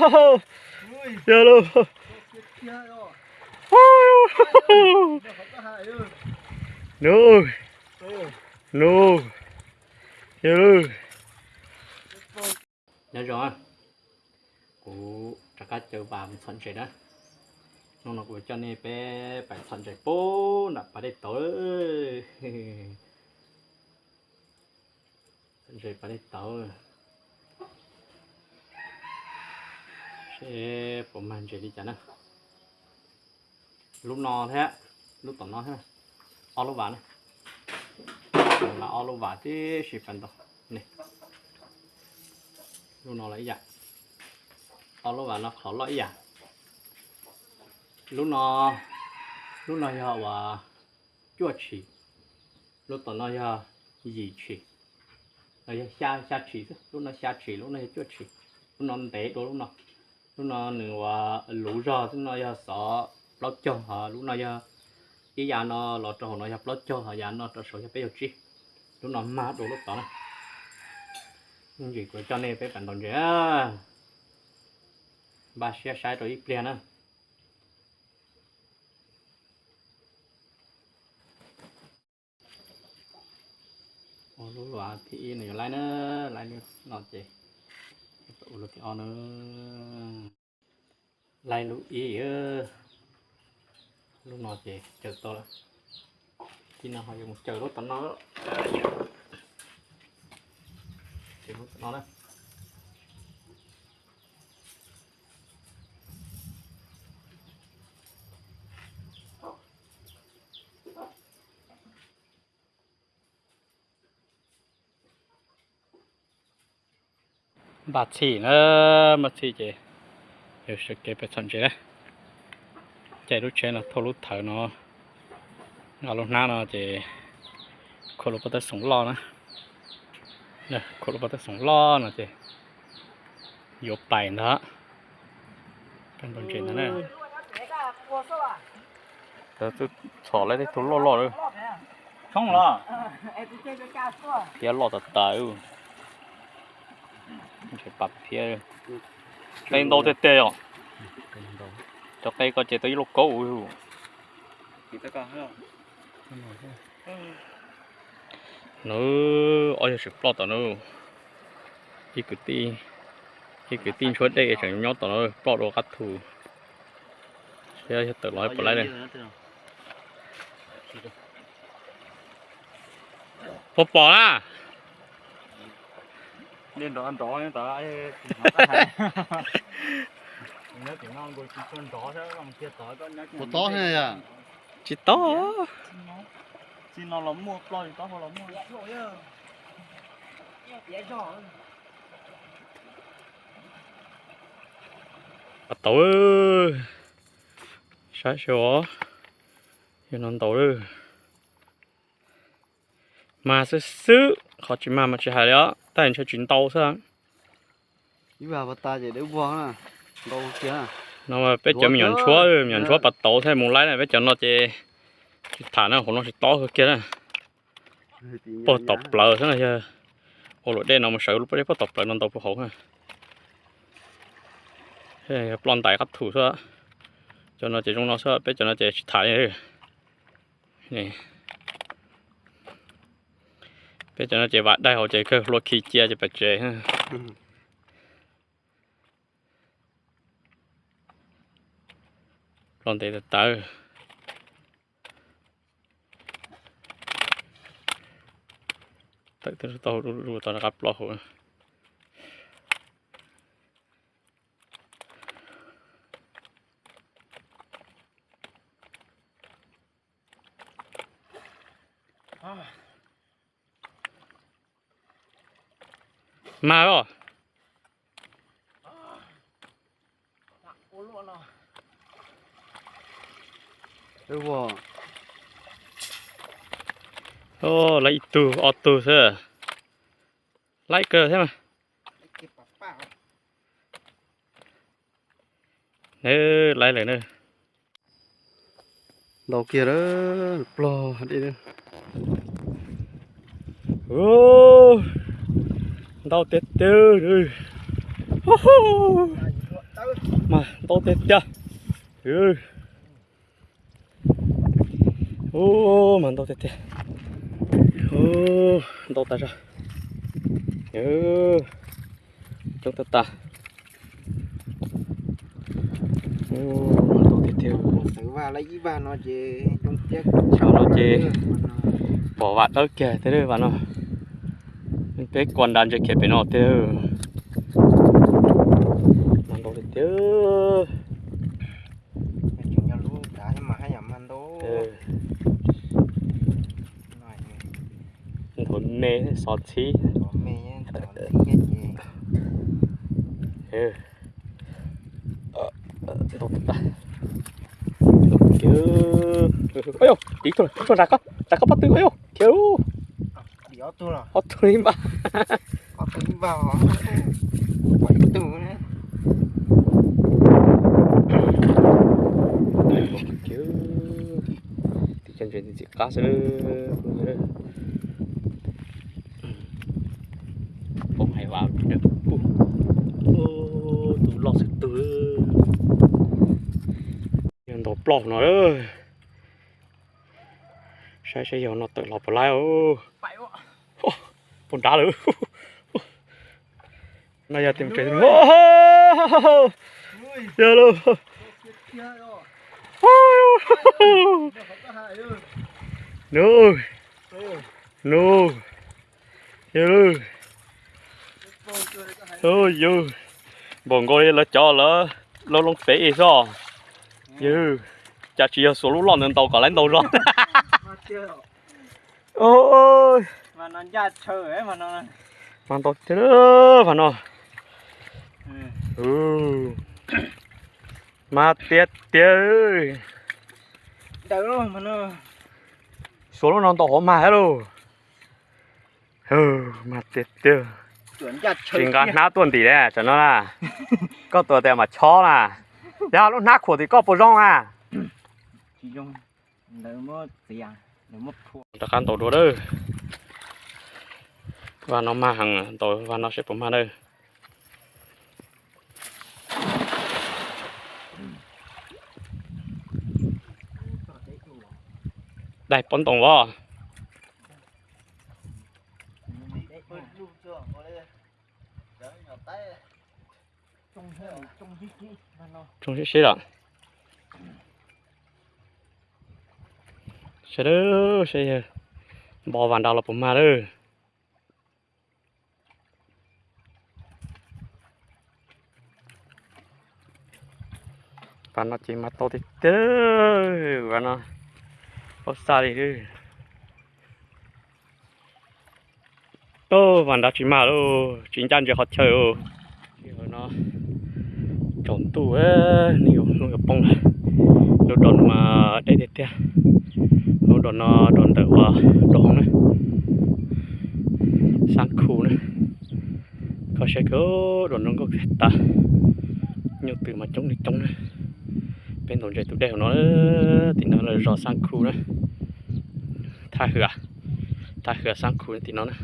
Yog lawm. Nub, nub, yog lawm. Nyob zoo, kuv rov qab caw Vas mus txhom ntses na. Hnub no kuv coj nej peb pais txhom ntses puag nram pas dej tauv. Txhom ntses pas dej tauv, seb puas mag ntses li cas na. Lub no thiab, lub tom no thiab, ob lub vas na. Mas ob lub vas tib si pas ntau ne. Lub no los ib yam, ob lub vas no qhov loj ib yam. Lub no, lub no yog uas cuaj tshim, lub tom no yog yim tshim, los yog xya, xya tshim xwb, lub no xya tshim, lub no yog cuaj tshim. Lub no ntev dua lub no. Lub no nws uas luv zog, lub no yog xov plaub caug, ho lub no yog ib yav no los rau hauv no yog plaub caug, ho yav no rau saud yog peb caug tsib. Lub no mag dua lub tod na. Ntsis kuv coj nej peb pais ntaus ntses, npaj siab saib rau ib pliag na. Ua lub vas thib ib no yuav laib na, laib lub no ces ua lub thib ob na. Laib lub ib, lub no ces caw tau lawm. Thib no ho yuav mus caw lub tom no, ces lub tom no na. Npaj txhij na, npaj txhij ces yuav sawv kev pais txhom ntses na. Caij lub tsheb no thauj lub thawv no, nqa lub hnab no ces khuam lub pob tawb xoom loj na. Khuam lub pob tawb xoom loj no ces yuav pais ntag. Pais ntaus ntses ntag na. Txhom lawm tej tug loj loj lawm. Phiab loj tas tas. Ntses pas phiab. Qe ntau tiag tiag os. Cov qe ko ces tau ib lauj kaub. Nws ob yog tseem ploj tom no. Ib kwv tij, ib kwv tij ntsuab dej tseem nyob tom no ploj dua qab thu. Yog tawm los puas laib li. Puas pom na? Puas tob na yom? Tsis tob. Pas tauv, saib seb os, yog no ntau lawm. Mag xwb xwb, qhov tsis mag mas tsis hais li os, tab ntshe tsis ntau xwb. No peb cov me nyuam ntshuab, me nyuam ntshuab pas tauv thiaj mus laib na, peb cov no ces tsis tham na, hauv no tsis tob kiag na. Puag tom plawv xwb na, yog ua luam dej no mus sawv lub pob zeb puag tom plawv no ntau puag hauv. Yog ploj ntais qab thu xwb. Cov no ces zoo no xwb, peb cov no ces tsis tham li. Peb cov no ces vam daig hauv ces kawg hlua khi cia ces pais tsev. Ploj ntev tas tas. Tawm tej tau du du tau rov qab ploj hauv. Mag os. Laib ib tug ob tug xwb. Laib kawg thiab mas. Laib lawm na. Ntau kiag lawm, plog dej. Ntau tiag tiag. Mas ntau tiag tiag. Ub, mas ntau tiag tiag. Ub, ntau tas zog. Coob tag tas. Ub, mas ntau tiag tiag. Xyov no ces pom vam dawb kiag thiab vam no. Peb kua nra ntses khiav pem no tiag. Mas ntau tiag tiag. Nthuav me xov txhib. Ib tug, ib tug nrad koj, nrad koj pob tw, ib tug, ob tug ib npab. Tim cov ntses ntxim qab xwb. Poob hais vas dawm pug. Tus loj xwb tug. Yog ntaus plaub no. Saib seb yog no tawm los puas laib. Puag nrad lawm. No yog tim ntses. Yog lauj. Nub, nub, yog lauj. Yog npaum nkaus li lawv cov lawv loo loo pem xwb. Yog, cas tsis yog xuas lub loj ntawd ntaus kom laib ntaus zog. Mas ntau tiag vam no. Mas tiag tiag. Xuas lub no ntaus hov mag thiab lauj. Mas tiag tiag. Tsis nqa hnab tuaj ntim li tsam no na. Koj tua tias mas chob na. Yog lub hnab khuam tim koj puas zoo na? Rov qab ntaus dua lawm. Vaj no mag heev, ntaus vaj no seb puas mag lawm. Daig pob ntoos os. Tsoo sib sib lawm. Sawv daws, seb npo vas nrad los puas mag lawm. Vas no ces mag tau tiag tiag, vas no paub xav li. Vas nrad tsis mag lauj, tsis ncaj ntses qhov chaw. Tsaus ntuj, nws yuav hnub yuav poob lawm. Lub dos no mas deb tiag tiag. Lub dos no dos ntawm ua dos hoob na, xab khu na. Kho siab kawg, dos no nkauj tas, nyuj twm mas coob li coob na. Peb ntaus ntses tus dej hauv no, tim no lawv zos xab khu na. Thaj hwam, thaj hwam xab khu tim no na.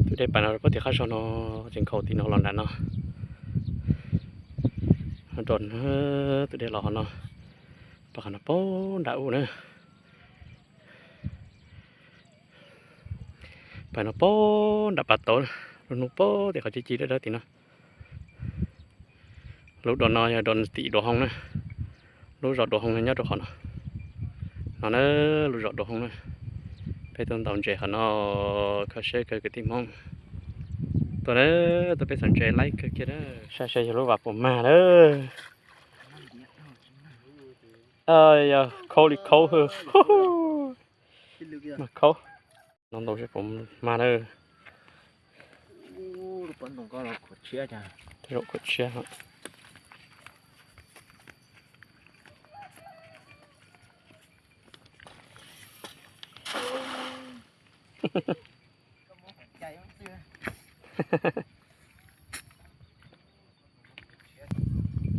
Tus dej pas no puag tim qab zog no, tseem nkhaus tim no los nram no. Dos tus dej los hov no, pas qhov no puag nram ub na. Pas no puag nram pas tauv, lub hnub puag tim qhov ci ci dawb dawb tim no. Lub dos no yog dos tim dos hoob na. Lub zos dos hoob no nyob rau qhov no. No na, lub zos dos hoob na. Peb tuaj ntaus ntses qhov no, kho siab kawg kwv tij Hmoob. Tuaj na, tuaj peb xav ntses laib kawg kiag na. Saib seb yog lub vas puas mag na. Yog khaub li khaub, mag khaub. No ntaus seb puas mag na. Zaum khuam tshiab.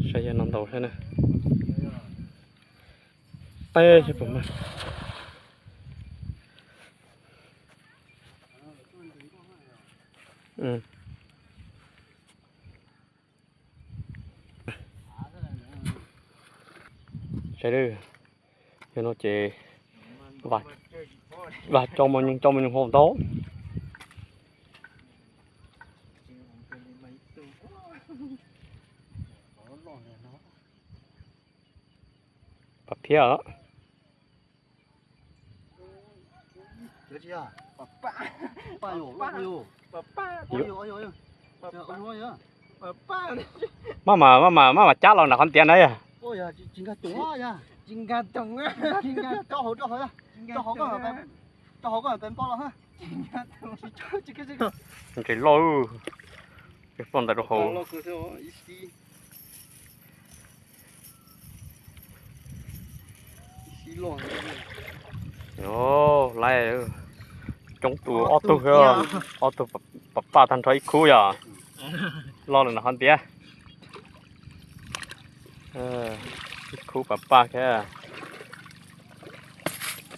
Saib yog no ntaus thiab na. Saib puas mag. Saib, yog no ces vas coj mos nyoos coj mos nyoos hauv ntau. Pas phiab. Maj mam, maj mam, maj mam cab los nram qhov ntiav na yog. Ntses loj, peb poj ntawd rau hauv. Laiv coob tus, ob tug, ob tug pas paj tag nrho ib khub yog. Loj lawm nram qhov ntiav. Ib khub pas paj thiab.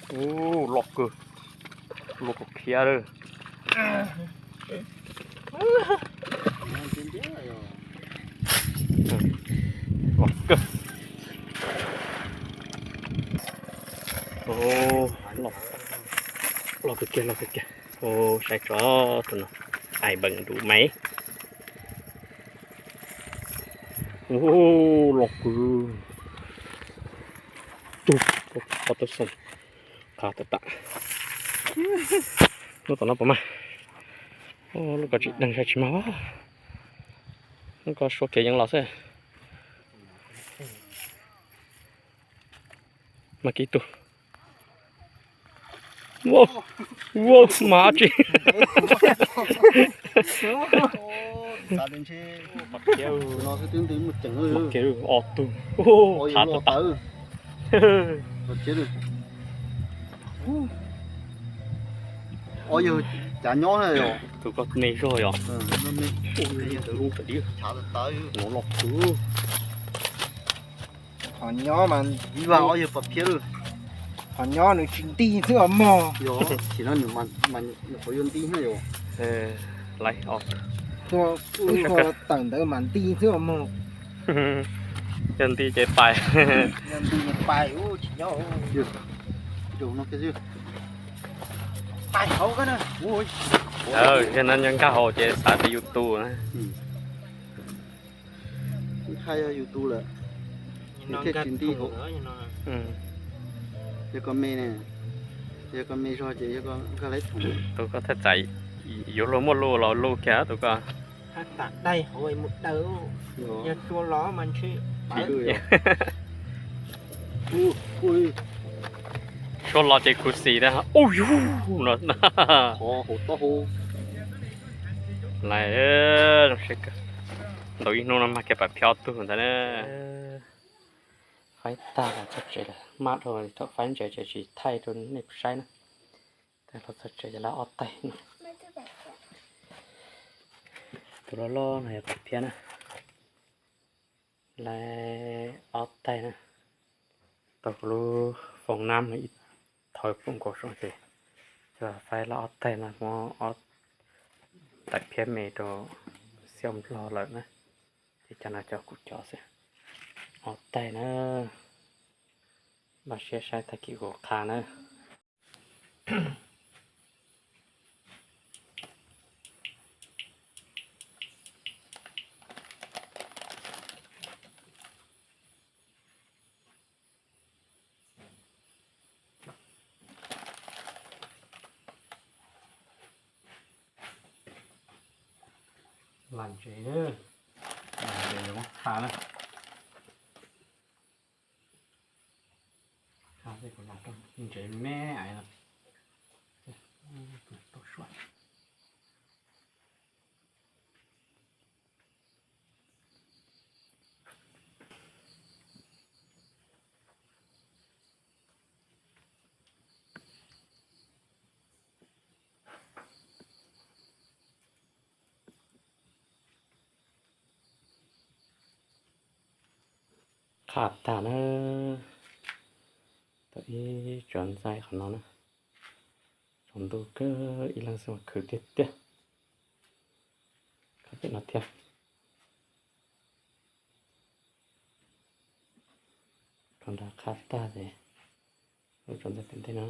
Ub, loj kawg, loj kawg phiab lawm. Loj kawg. Loj kawg kiag, loj kawg kiag. Saib tso, tus no, ai beem nruj me. Ub, loj kawg. Tug, qhov tau xoo, qhov tau tam. Lub tom no puas mag? Lub ko tsis deeg saib tsis mag. Lub ko suav kev yeej los xwb. Mag kiag ib tug. Ua, ua, mas tsi. Ob tug, qhov tau tam. Ua yog cav nyob na yog. Tus ko me zog yog. Lub tawm dib, chav tawv, no loj kawg. Qhov nyob mas, qhov nyob nws tsis nti xwb os mog. Yog, tsis no nws qhov yuav nti na yog. Laiv, ua tawm ntawd mas nti xwb os mog. Yog nti ces pais. Yog nti ces pais, tsis nyob. Pais hauv ko na. Yog no nyob nkag hauv ces xav tias yus tus na. Ntshai yog yus tus lawm, nws thiaj tsis nti hauv. Yog koj me ne, yog koj me zog ces yog koj nkag lawm thaum. Tus koj thaj tsam yuav luag muaj lus los lus kiag tus koj. Hab tam daig hauv mus daws, yog tua los mas ntshe. Suab los ces khuv xim na. Ub yug no. Laiv, zoo siab kawg. Ntaus ib hnub no mag kiag pam phiab ob tug ntawd na. Faib tag los txog tsev lawm, maj dhau thaum faib ntses ces tsis thaij rau nej saib na. Tag los txog tsev ces laiv ob taig no. Tus loj loj no yog pam phiab na. Laiv ob taig na. Tau kuv lub foos nab ib thawv pum nkaus zoo ces coj faib laiv ob taig no, muab ob taig phiab me rau xiaum nplog lawm na. Ces cov no cov kuv cov xwb. Ob taig na. Npaj siab saib tag kis kuv qha na. Lam ntses, lam ntses muab qha na. Qha tej kuv lam rau ntses me aiv no. Tau suav. Qha tag na. Tau ib tsob ntxaib qhov no na. Tsaus ntuj kawg ib leeg xwb mas khwv tiag tiag. Qha pem no thiab. Nrad qhab tag ces rau ntawm pem ntej no.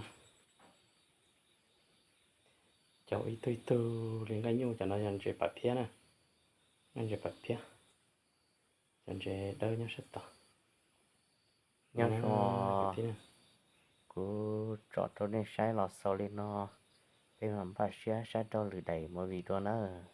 Cov ib tug ib tug li nqaij nyuj cov no yog ntses pam phiab na, nqaij ntses pam phiab. Cov ntses dawb nyob sab tod. Nyob zoo, kuv tsom rau nej saib los xaus li no, peb mam npaj siab saib rau lwm daim movie dua nawb.